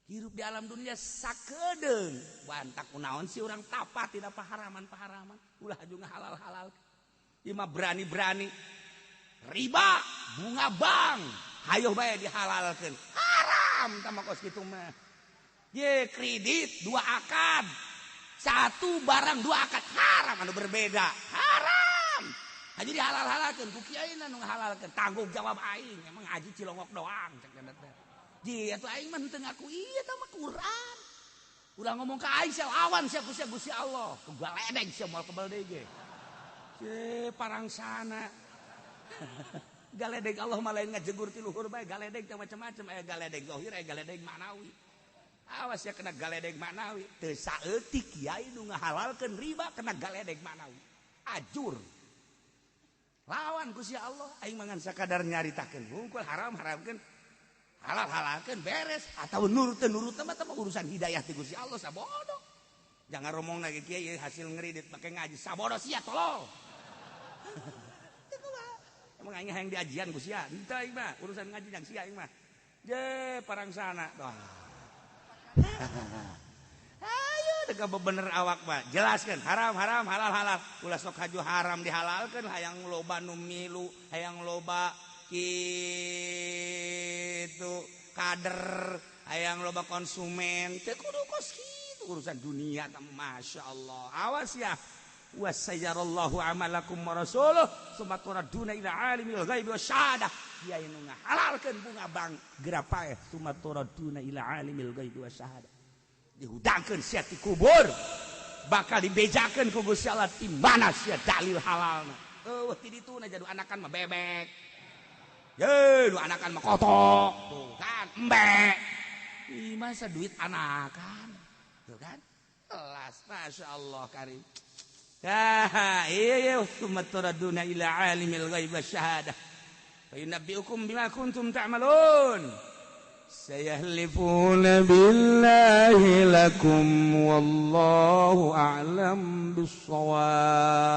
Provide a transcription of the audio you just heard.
Hirup di alam dunia sakedeung bantak kunaon sih urang tapa tidak paharaman-paharaman ulah juga halal-halal. Ieu mah berani-berani riba bunga bank hayo bae dihalalkeun haram tah mah kos kitu mah. Ye kredit dua akad satu barang dua akad haram anu berbeda haram. Haji dihalal-halalkeun ku kiai nu ngahalalkeun tanggung jawab aing emang haji cilongok doang cek teh. Ji atuh aing mah henteu ngaku ieu tah mah Quran. Ulah ngomong ka aing sia lawan sia ku sia Gusti Allah. Ku galedeg sia moal kebal deui ge. Ce parangsana. Galedeg Allah mah lain ngajegur ti luhur bae galedeg teh macam-macam aya galedeg zahir aya galedeg maknawi. Awas ya kena galedeg maknawi. Teu saeutik kiai nu ngahalalkeun riba kena galedeg maknawi. Ajur. Lawan Gusti Allah aing mah ngan sakadar nyaritakeun hungkul haram-haramkeun halal halalkeun beres atau nurut nurut mah teh urusan hidayah ti Gusti Allah sabodo. Jangan romong lagi kiai hasil ngeridit make ngaji sabodo sia tolol. Emang aing hayang diajian ku sia henteu aing mah urusan ngaji jang sia aing mah. Je parangsana tuh. Ayo deka bener awak mah jelaskeun haram haram halal halal ulah sok haju haram dihalalkeun hayang loba nu milu hayang loba gitu kader hayang loba konsumen teu kudu kos kitu urusan dunia tah Masya Allah. Awas ya wasayarallahu amalakum wa rasuluh summa turaduna ila alimil ghaibi wasyahadah. Kiai nu ngahalalkeun bunga bank geura paeh summa turaduna ila alimil ghaibi wasyahadah. Dihudangkeun sia ti kubur bakal dibejakeun ku Gusti Allah ti mana sia dalil halalna. Eueuh ti dituna jadu anakan mah bebek. Ye, lu anakan mah kotok, tuh kan, embek. Ih, masa duit anakan, tuh kan? Kelas, Masya Allah karim. Ah, iya, iya, summa turaduna ila alimil ghaib wasyahadah. Fa yunabbi'ukum bima kuntum ta'malun. Sayahlifuna billahi lakum wallahu a'lam bissawab.